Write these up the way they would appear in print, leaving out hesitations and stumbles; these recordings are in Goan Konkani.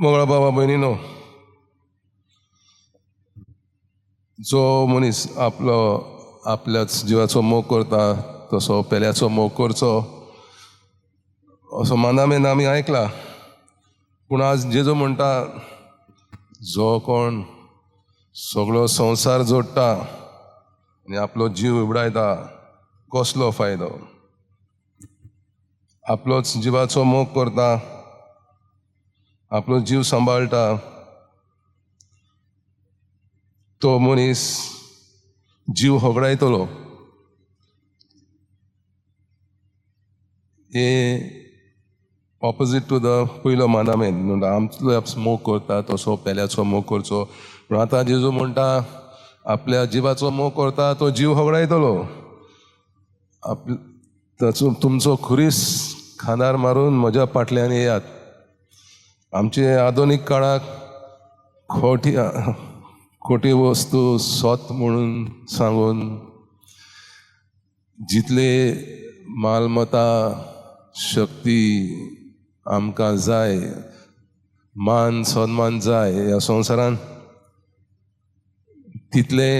मोगळा बाबा भयणीनो, जो मनीस आपलो आपल्याच जिवाचो मोग करता तसो पेल्याचो मोग करचो असो मानामेन आमी आयकला. पूण आज जेजू म्हणटा, जो कोण सगळो संवसार जोडटा आनी आपलो जीव उबडायता कसलो फायदो? आपलोच जिवाचो मोग करता, आपलो जीव सांबाळटा तो मनीस जीव होगडायतलो. हे ऑपोजीट टू the पयलो मानामेन म्हणटा, आमचो मोग करता तसो पेल्याचो मोग करचो. पूण आतां जेजू म्हणटा आपल्या जिवाचो मोग करता तो जीव होगडायतलो. आप ताचो तुमचो खुरीस खांदार मारून म्हज्या फाटल्यान येयात. आमचे आधुनीक काळाक खोटी खोटी वस्तू सत म्हणून सांगून जितले मालमत्ता शक्ती आमकां जाय, मान सन्मान जाय ह्या संवसारान, तितले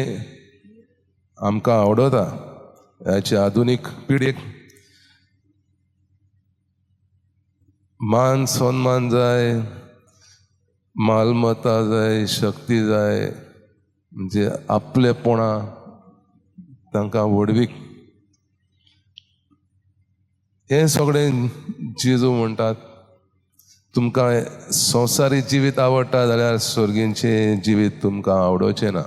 आमकां आवडटा. ह्याचे आधुनीक पिढयेक मान सन्मान जाय, मालमत्ता जाय, शक्ती जाय, म्हणजे आपलेपणा तांकां व्हडवीक. हें सगळें जेजू म्हणटात, तुमकां संवसारी जिवीत आवडटा जाल्यार सर्गीचें जिवीत तुमकां आवडचें ना.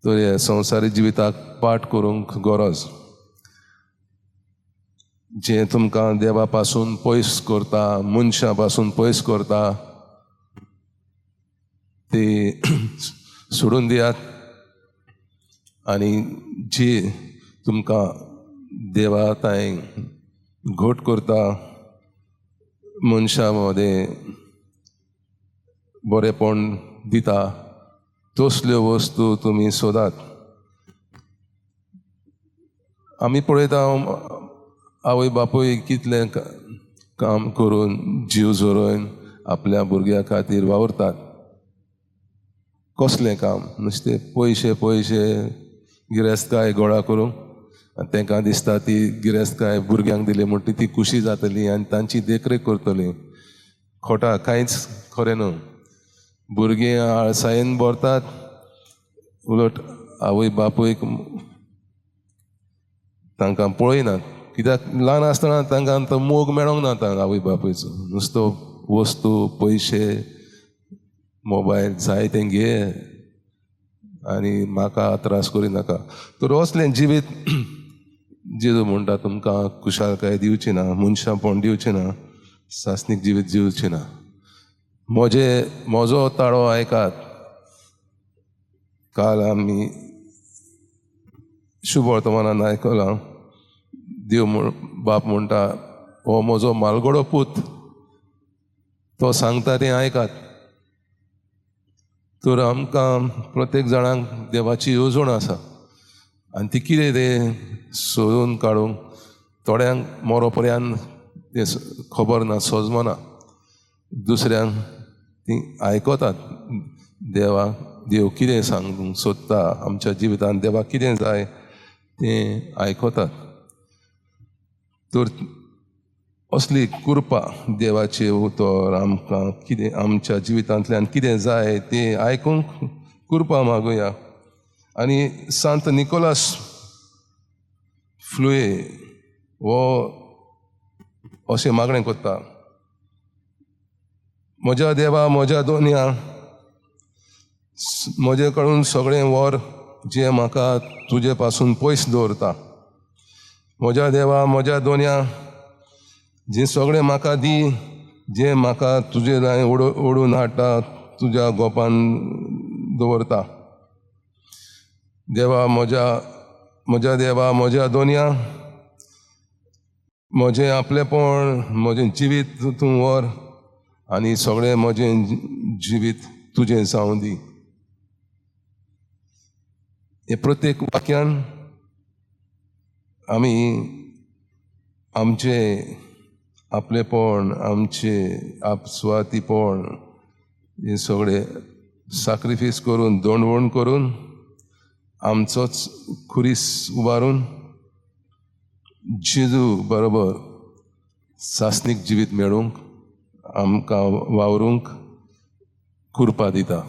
तर हे संवसारी जिविताक पाठ करूंक गरज, जें तुमकां देवा पासून पयस करता, मनशां पासून पयस करता ती सोडून दियात आनी जी तुमकां देवा तांय घट करता, मनशां मदें बरेंपण दिता तसल्यो वस्तू तुमी सोदात. आमी पळयता आवय बापूय कितलें काम करून जीव झरोवन आपल्या भुरग्यां खातीर वावुरतात. कसलें काम? नुस्तें पयशे पयशे गिरेस्तकाय गोळा करूंक, आनी तांकां दिसता ती गिरेस्तकाय भुरग्यांक दिली म्हणटी ती खुशी जातली आनी तांची देखरेख करतली. खोटा, कांयच खरें न्हू. भुरगीं आळसायेन भरतात, उलट आवय बापूयक तांकां पळयनात. कित्याक ल्हान आसतना तांकां तो मोग मेळोंक ना तांकां आवय बापूयचो. नुस्तो वस्तू, पयशे, मोबायल जाय तें घे आनी म्हाका त्रास करिनाका. तर असलें जिवीत जेजू म्हणटा तुमकां खुशालकाय दिवची ना, मनशापण दिवची ना, सासणीक जिवीत दिवची ना. म्हजो ताळो आयकात. काल आमी शुभ वर्तमानान आयकलां, देव बाप म्हणटा हो म्हजो मालगडो पूत, तो सांगता तें आयकात. तर आमकां प्रत्येक जाणांक देवाची येवजण आसा आनी ती कितें तें सोदून काडूंक थोड्यांक मरो पर्यंत तें खबर ना, सजमना. दुसऱ्यांक ती आयकतात देवा देव कितें सांगूंक सोदता, आमच्या जिवितांत देवा कितें जाय तें आयकतात. तर असली कृपा देवाची उतर आमकां कितें आमच्या जिवितांतल्यान कितें जाय तें आयकूंक कृपा मागुया. आनी सांत निकोलास फ्लुये हो अशें मागणें करता, म्हज्या देवा म्हज्या दोनया, म्हजे कडून सगळें व्हर जें म्हाका तुजे पासून पयस दवरता. म्हज्या देवा म्हज्या दोनया, जें सगळें म्हाका दी, जें म्हाका तुजे लाय ओडून हाडटा, तुज्या गोपान दवरता. देवा म्हज्या देवा म्हज्या दोनया, म्हजें आपलेपण म्हजें जिवीत तूं व्हर आनी सगळें म्हजें जिवीत तुजें जावं दी. हे प्रत्येक वाक्यान आमी आमचे आपलेपण, आमचे आपस्वार्थीपण हें सगळें साक्रिफीस करून, दंडवण करून, आमचोच खुरीस उबारून जेजू बरोबर सासणीक जिवीत मेळूंक आमकां वावरूंक कुरपा दिता.